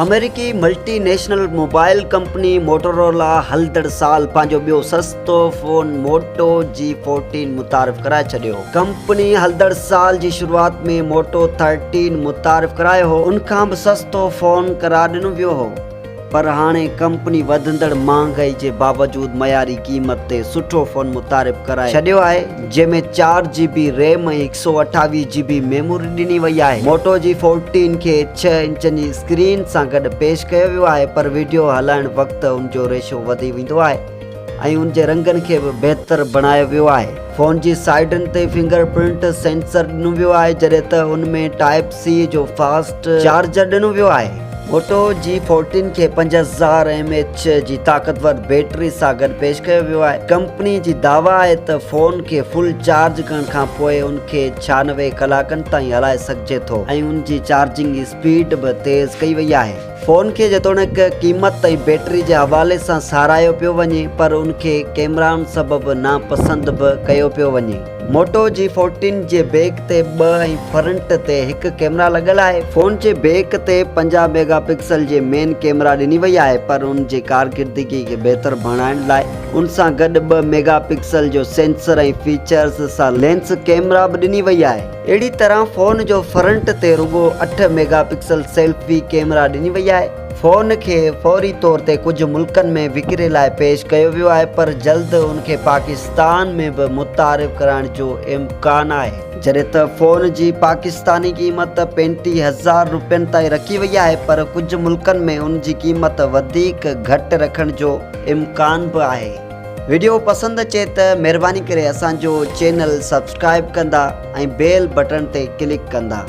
آمريڪي multi national mobile company Motorola هلندڙ سال پنهنجو ٻيو سستو فون موٽو جي فورٽين متعارف ڪرائي ڇڏيو. ڪمپني هلندڙ سال جي شروعات ۾ موٽو ٿرٽين متعارف ڪرايو هو، ان کان به سستو فون قرار ڏنو ويو هو. پر هاڻي ڪمپني وڌندڙ مهانگائي جي باوجود معياري قيمت تي سٺو فون متعارف ڪرائي ڇڏيو آهي جنهن ۾ چار جي بي ريم ۽ هڪ سئو اٺاويهه جي بي ميموري ڏني وئي آهي. موٽو جي فورٽين کي ڇهه انچن جي اسڪرين سان گڏ پيش ڪيو ويو آهي پر وڊيو هلائڻ وقت ان جو ريشو وڌي ويندو آهي ۽ ان جي رنگن کي به بهتر بڻايو ويو آهي. فون جي سائيڊن تي فنگر پرنٽ سينسر ڏنو ويو آهي جڏهن ته ان ۾ ٽائپ سي جو فاسٽ چارجر ڏنو ويو آهي. موٽو جي فورٽين کي 5000 ايم ايڇ جي طاقتور بيٽري سان گڏ پيش ڪيو ويو آهي. ڪمپني جي دعويٰ آهي ته فون کي فل چارج ڪرڻ کانپوء ان کي 96 ڪلاڪن تائين هلائي سگهجي ٿو ۽ ان جي چارجنگ اسپيڊ به تيز ڪئي وئي آهي. فون کي جيتوڻيڪ قيمت ۽ بيٽري جي حوالي سان ساراهيو پيو وڃي پر ان کي ڪيمرائن سبب ناپسند به ڪيو پيو وڃي. موٽو جي فورٽين جي بيڪ تي ٻه ۽ فرنٽ تي هڪ ڪيمرا لڳل آهي. فون جي بيڪ تي 50 ميگا پڪسل جي مين ڪيمرا ڏني وئي آهي پر ان جي ڪارڪردگي کي بهتر بڻائڻ لاء ان سان گڏ ٻه ميگا پڪسل جو سينسر ۽ فيچرز سان لينس ڪيمرا به ڏني وئي آهي. اهڙي طرح فون جو فرنٽ تي رڳو اٺ ميگا پڪسل سيلفي ڪيمرا ڏني وئي آهي. فون کي فوري طور تي ڪجهه ملڪن ۾ وڪري لاء پيش ڪيو ويو آهي پر جلد ان کي پاڪستان ۾ به متعارف ڪرائڻ جو امڪان آهي. جڏهن ته فون جي پاڪستاني قيمت 35,000 روپين تائين رکي وئي آهي پر ڪجهه ملڪن ۾ ان جي قيمت وڌيڪ گهٽ رکڻ جو امڪان به آهي. وڊيو پسند اچي ته مهرباني ڪري اسان جو چينل سبسڪرائب ڪندا ۽ بيل بٽڻ تي ڪلڪ ڪندا.